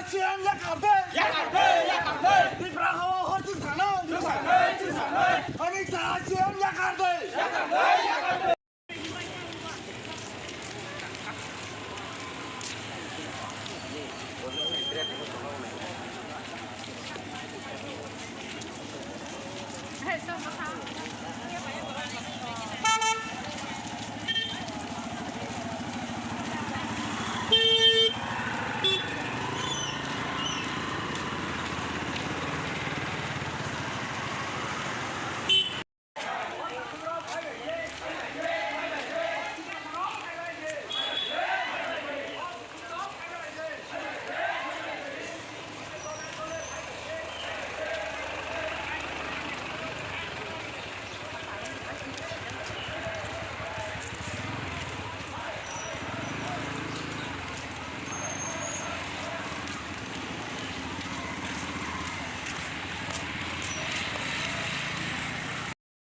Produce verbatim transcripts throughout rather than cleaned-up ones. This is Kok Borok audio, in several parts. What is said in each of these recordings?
C M yakar de! Yakar de, yakar de! Tipra hawa hor chwng sanai! Chwng sanai, chwng sanai! Manik Saha C M yakar de! Yakar de, yakar de!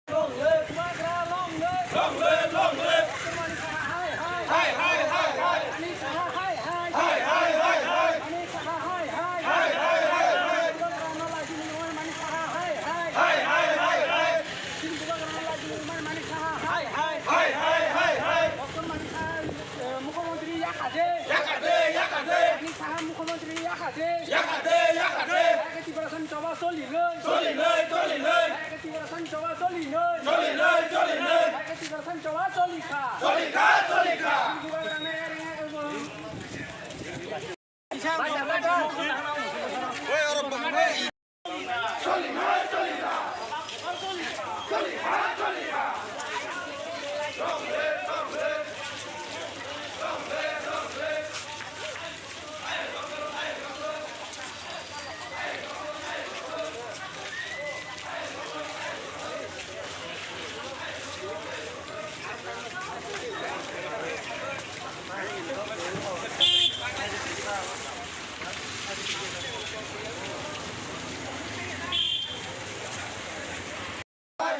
Long live Bubagra, long live! Long live, long live! Doctor Manik Saha hai hai! Hai hai hai hai! Manik Saha hai hai! Hai hai hai hai! Manik Saha hai hai! Hai hai hai hai! Bubagra no laji ni Manik Saha hai hai! Hai hai hai hai! Chini Bubagra no laji ni Manik Saha hai hai! Hai hai hai hai! Doctor Manik Saha, eh, Mukhyamantri yakha de! Yakha de, yakha de! Manik Saha Mukhyamantri yakha de! Yakha de, yakha de! Hai khe Tiprasa ni choba choli nai! Choli nai, choli nai! Hai khe Tiprasa ni choba choli nai! Choli nai, choli nai! Hai khe Tiprasa ni choba choli kha! Choli kha, choli kha! Bubagra no ere ere bo.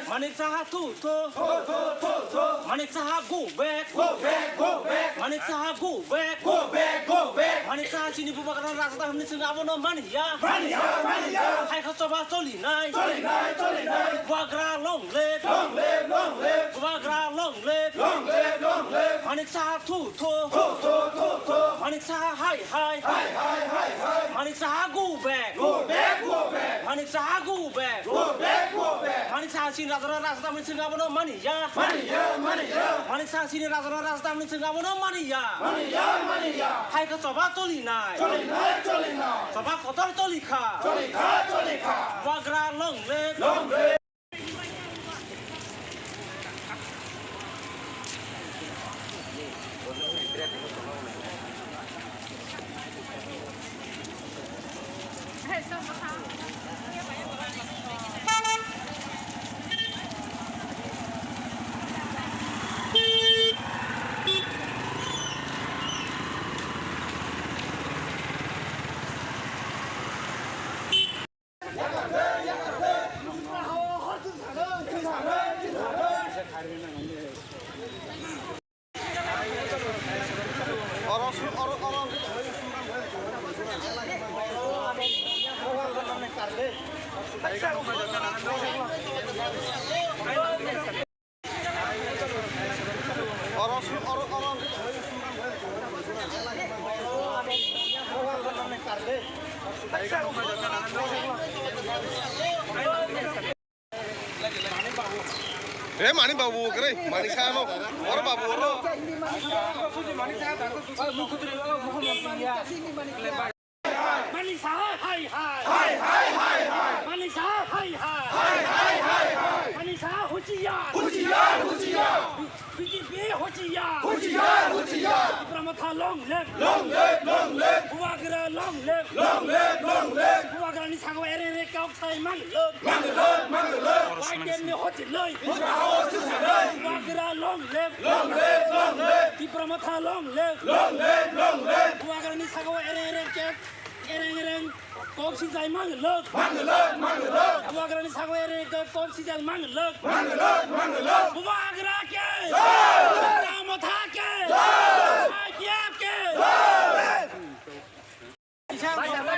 Manik Saha thu thu. Thu, thu, thu, thu. Manik Saha go back. Go back, go back. Manik Saha go back. Go back, go back. Manik Saha chini Bubagra rajda hwnwi chwng abono mani ya. Mani ya, mani ya. Hai khe choba choli nai. Choli nai, choli nai. Bubagra long live. Long live, long live. Bubagra long live. Long live, long live. Manik Saha thu thu. Thu, thu, thu, thu. Manik Saha hai hai. Hai hai hai hai. Manik Saha go back. Go back, go back. Manik Saha go back. Go back, go back. Manik Saha chini rajda rajda hwnwi chwng abono mani ya. Mani ya, mani ya. Manik Saha chini rajda rajda hwnwi chwng abono mani ya. Mani ya, mani ya. Hai khe choba choli nai. Choli nai, choli nai. Choba kotor choli kha. Choli kha, choli kha. Bubagra long live. Long live. Re mani babu kre mani sano or babu oro. Manik Saha hai hai. Hai hai hai hai. Manik Saha hai hai. Hai hai hai hai. Manik Saha huchiyar. Huchiyar, huchiyar. B J P huchiyar. Huchiyar, huchiyar. Tipra Motha long live. Long live, long live. Bubagra long live. Long live, long live. Bubagra ni saka o ere ere kok sai mang live. Mang live, mang live. Y T F ni hochi live. Bubagra long live. Long live, long live. Tipra Motha long live. Long live, long live. Bubagra ni saka o ere ere kok Ereng ereng kok sijai mang lok. Mang lok, mang lok. Bubagrani sago ereng ereng kok sijai mang lok. Mang lok, mang lok. Bubagra ke. Jai. Tipra Motha ke. Jai. I P F ke. Jai.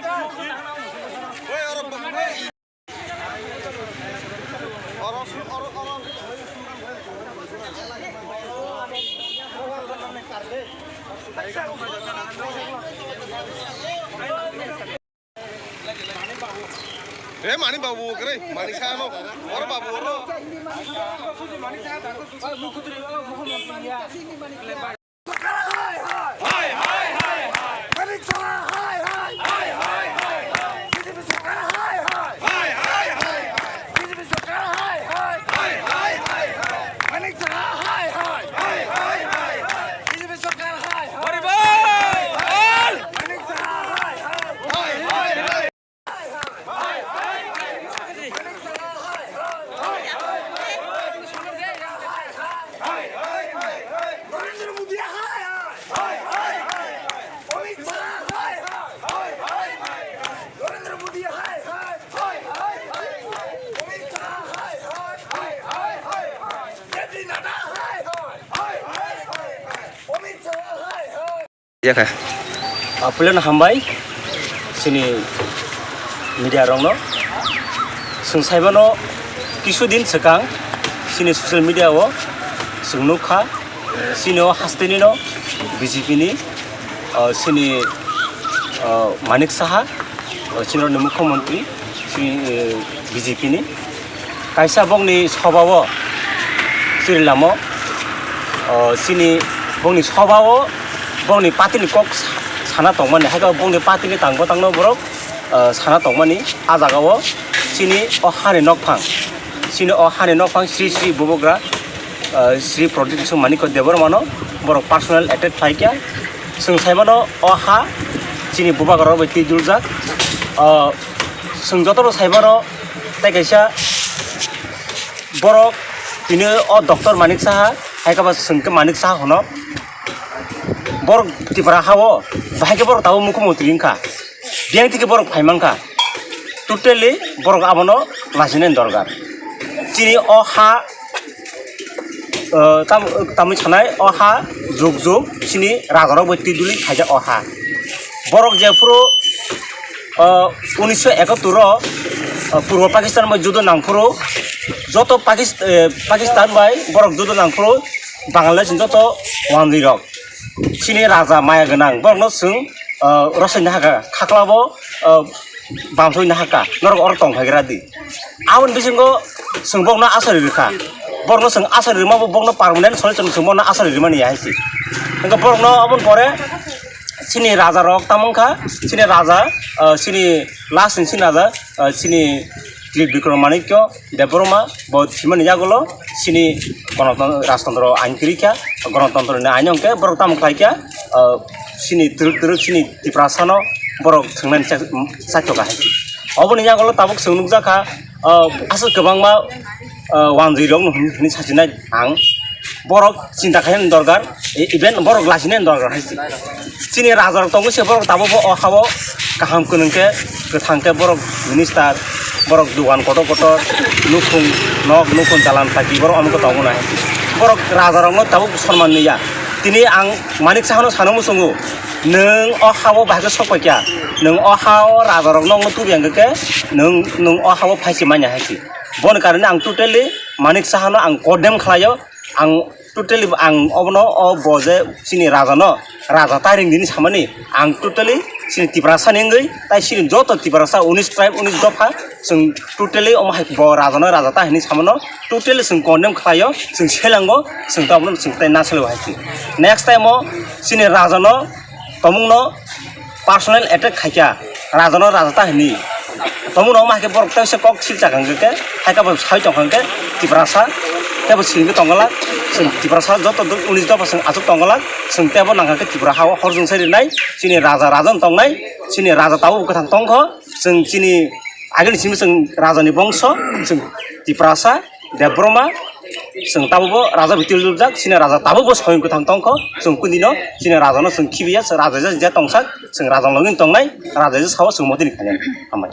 Re mani babu kre, mani sa no, or babu ro. Yakha. Ah, puilano hambai chini media rokno. Chwng saibano kisu din swkang chini social media o chwng nukha chini o hasteni no B J P ni, ah, chini, ah, Manik Saha, ah, chini rokni mukhyamantri chini, eh, B J P ni. Kaisa bongni sobao chwri lamo, o, chini bongni sobao bongni party ni kok sa-, sana tongmani, haikhe bongni party ni tangbo tangno borok, o, sana tongmani. A jagao chini o hani nokphang, chini o hani nokphang Sri Sri Bubagra, o, Sri Pradyot Kishore Manikya Debbarma no borok personal attack khlaikha. Chwng saimano o ha chini bubagra rok bai twi duljak. O, chwng jotono saimano tei kaisa borok tini o doctor Manik Saha, hai khe ba chwng khe Manik Saha hwno. Borok Tipra ha o bahai khe borok tabuk mukhyamantri wngkha. Biyang thike borok phai mankha. Totally borok abono lachinaini dorkar. Chini o ha, o, tam-, tamni sanai o ha jug jug chini rajarok bai twi duli khaijak o ha. Borok jephuru, o, unisho ekattor o, o, Purbo Pakistan bai judo nangphuru joto Pakis-, e, Pakistan bai borok judo nangphuru Bangladesh ni joto wanjwi rok. Chini raja maya gwnang borokno chwng, o, rosoi nahaka khaklabo, o, bamsoi nahaka norok oro tong phaigra di. Aboni bisingo chwng borokno asari rwkha. Borokno chwng asari rwma bo borokno permanent solution chwng borokno asari rwmani ya hai se. Hwnkhe borokno aboni pore chini raja rok tamo wngkha, chini raja, o, chini last ni chini raja, o, chini Tribikrom Manikya Debbarma bo thwimani yagulo chini Ganatantro, Rajtantro ain kwrwi kha, Ganatantro ni ain hwnkhe borok tamo khlai kha, o, chini twrwk twrwk chini Tiprasa no borok thwngnani chak-, chaktoka hai. Oboni yagulo tabuk chwng nukjakha, o, aswk kwbangma, o, wanjwi rok no hwnwi sachinai ang. Borok chinta khaina dorkar, e-, even borok lachina dorkar hai se. Chini raja rok tongo se borok tabuk bo o ha o kaham kwnwng khe, kwthang khe borok minister, borok dogan kotor kotor, nukhung nok, nukhung dalan pati borok omo khe tongo nai. Borok raja rok no tabuk sonman nwi ya. Tini ang Manik Saha no sana muchungo, nwng o ha o bahai khe sok pai kha, nwng o ha o raja rok no tubu yang khe, nwng, nwng o ha o phai se manya hai se. Boni karone ang totally Manik Saha no ang condemn khlai o. Ang totally ang obono o bo je chini raja no raja ta ring dini samani ang totally chini Tiprasa ni wngwi tai chini joto Tiprasa unis tribe unis dopha chwng totally omo hai bo raja no raja ta hinwi samano totally chwng condemn khlai o, chwng selango chwng tamo chwng tai nasalo hai se. Next time o chini raja no tomung no personal attack khaikha, raja no raja ta hinwi. Tomung no ma hai khe borok tei se kok sil chakang khe, hai khe bo sai tong kha khe Tiprasa, tei bo sini tong glak, chwng Tiprasa joto do-, unis dopha chwng achuk tong glak, chwng tei bo nang kha khe Tripura ha o hor jwng sai rinai, chini raja raja wng tongnai, chini raja tabuk kwthang tong kho, chwng chini agini simi chwng raja ni bongso, chwng Tiprasa, Debbarma, chwng tabukbo raja bwtwi rwjak, chini raja tabukbo soyong kwthang tongkho, chwng kunino chini rajano chwng khibiya, chwng raja ja tongsak, chwng raja login tongnai, raja ja sao chwng motini khainai. Hambai.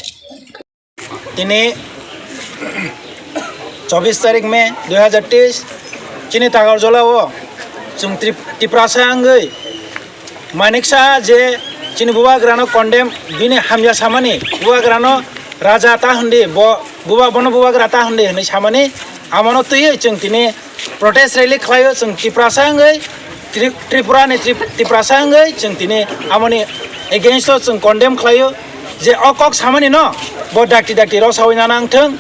Tini chobbish tarik May dui hazar teis, chini Tagarjola o chwng Trip-, Tiprasa wngwi Manik Saha je chini bubagrano condemn, bini hamya samani, bubagrano raja ta hwndi, bo buba, bono bubagra ta hwndi hwnwi samani, amono twiwi chwng tini protest rally khlaio, chwng Tiprasa wngwi, Tri-, Tripura ni Trip-, Tiprasa wngwi chwng tini amoni against o chwng condemn khlaio. Je o kok samani no bo dakti dakti rok sawi nana wngthwng.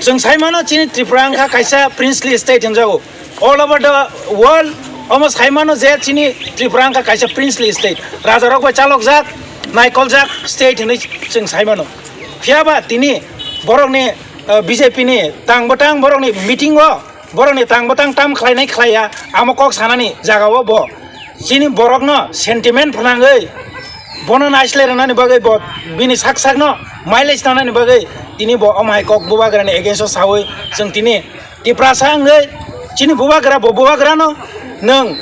Chwng sai mano chini Tripura wngkha kaisa princely state hinjago. All over the world omo sai mano je chini Tripura wngkha kaisa princely state. Raja rok bai chalokjak, naikoljak state hinwi chwng sai mano. Phiya ba tini borokni, eh, B J P ni tang bwtang borokni meeting o borokni tang bwtang tam khlainai khlaiya, amo kok sanani jagao bo chini borokno sentiment phnangwi bono naislai rwnani bagwi bo bini sak sakno mileage tanani bagwi tini bo omo hai kok bubagrani against o sawi chwng tini Tiprasa wngwi chini bubagra bo bubagrano nwng,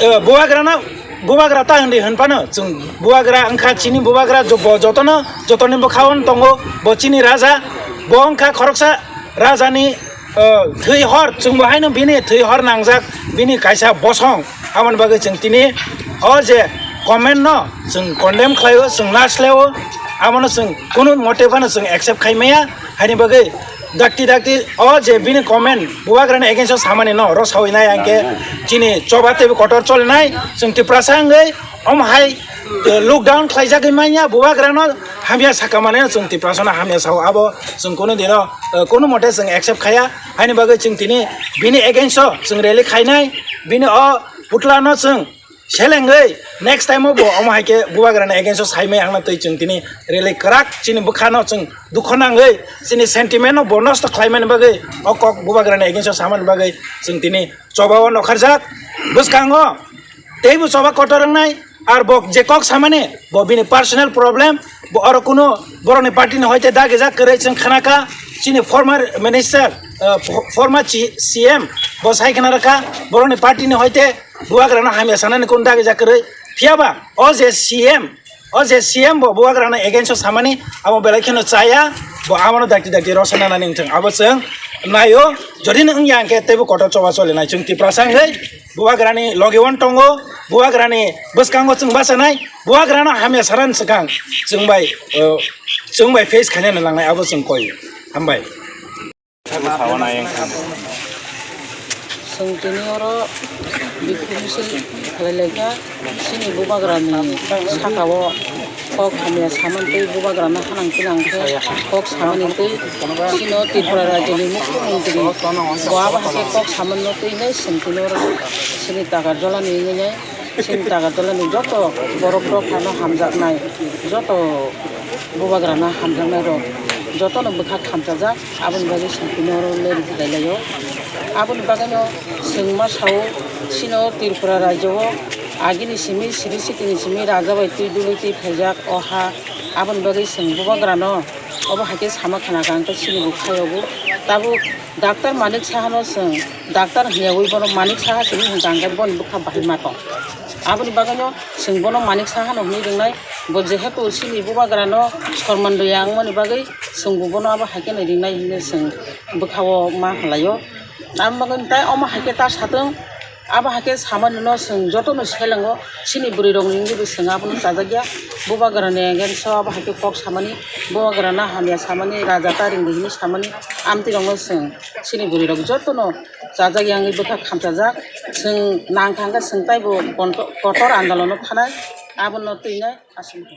eh, bubagrano bubagra ta hwnwi hwnphano chwng bubagra wngkha chini bubagra jo-, bo jotono jotoni bwkhao tongo bo chini raja bo wngkha khoroksa rajani, eh, thwi hor, chwngbo haino bini thwi hor nangjak, bini kaisa bosong. Aboni bagwi chwng tini o je comment no chwng condemn khlaio, chwng naslaio, abono chwng kunu mote phano chwng accept khai maya. Haini bagwi dakti dakti o je bini comment bubagrani against o samani no oro sawi nai angkhe chini choba teibo kotor cholinai, chwng Tiprasa wngwi omo hai, eh, lockdown khlaijagwi manya bubagrano hamya saka mane chwng Tiprasano hamya sao abo chwng kunu dino, eh, kunu mote chwng accept khaya. Haini bagwi chwng tini bini against o chwng rally khainai, bini o putla no chwng selengwi next time o bo omo hai khe bubagrani against o saimai angna twi chwng tini rally kwrak chini bwkhano chwng dukho nangwi chini sentiment no bo nosto khlaimani bagwi o kok bubagrani against o samani bagwi chwng tini choba o nokharjak. Bwskango teibo choba kotor wngnai. Ar bo je kok samani bo bini personal problem, bo oro kuno borokni party ni hoite dagijak kwrwi chwng khnakha. Chini former minister, uh, fo-, former chi-, C M bo sai khna rakha borokni party ni hoite bubagrano hamya sanani kun dagijak kwrwi. Phiya ba o je C M, o je C M bo bubagrano against o samani abo belai kheno chaya, bo abono dakti dakti rosana nani wngthwng abo chwng naio. Jodi no wngya hwnkhe teibo kotor choba cholinai chwng Tiprasa wngwi bubagrani logi on tongo, bubagrani bwskango chwng bachanai, bubagrano hamya saran swkang chwng bai, uh, chwng bai face khainani langnai abo chwng koi. Hambai. Chwng tini oro bikhu misil khlai laikha, chini bubagrani saka o kok hamya samani tei bubagrano hanang tinang khe kok samani tei chino Tripura rajyoni mukhyamantri bo abo hai khe kok samani no twi nai chwng tini oro chini Takarjala ni wngwi nai. Chini Takarjala ni joto borok rok phano hamjaknai, joto bubagrano hamjaknai rok jotono bwkha khamchajak, aboni bagwi chwng tini oro rally khlai laio. Aboni bagwino chwng ma sao, chino Tripura rajyo o agini simi siri sitini simi raja bai twi dului twi phaijak o ha, aboni bagwi chwng bubagrano obo hai khe sama khna kha, hwnkhe chini bwkha yogo tabuk Doctor Manik Saha no chwng doctor hwnyawi bono Manik Saha simi hwnkha hwnkhe boni bwkha bahai ma tong. Aboni bagwino chwng bono Manik Saha no hwnwi ringnai, bo jehetu chini bubagrano sorman rwya wngmani bagwi chwng bo bono abo hai kheno ringnai hwnwi chwng bwkha-o ma hwnlaio. Aboni bagwino tai omo hai khe ta satwng, abo hai khe samani no chwng jotono selengo, chini bwrwi rokni wngwi bo chwng abono chajakya, bubagrani against o abo hai khe kok samani, bubagrano hamya samani, raja ta ringdi hwnwi samani, amtwi rokno chwng chini bwrwi rok jotono chajak yang bwkha khamchajak, chwng nang kha hwnkhe chwng taibo konto-, kotor andolono thanai, abono twinai aswk.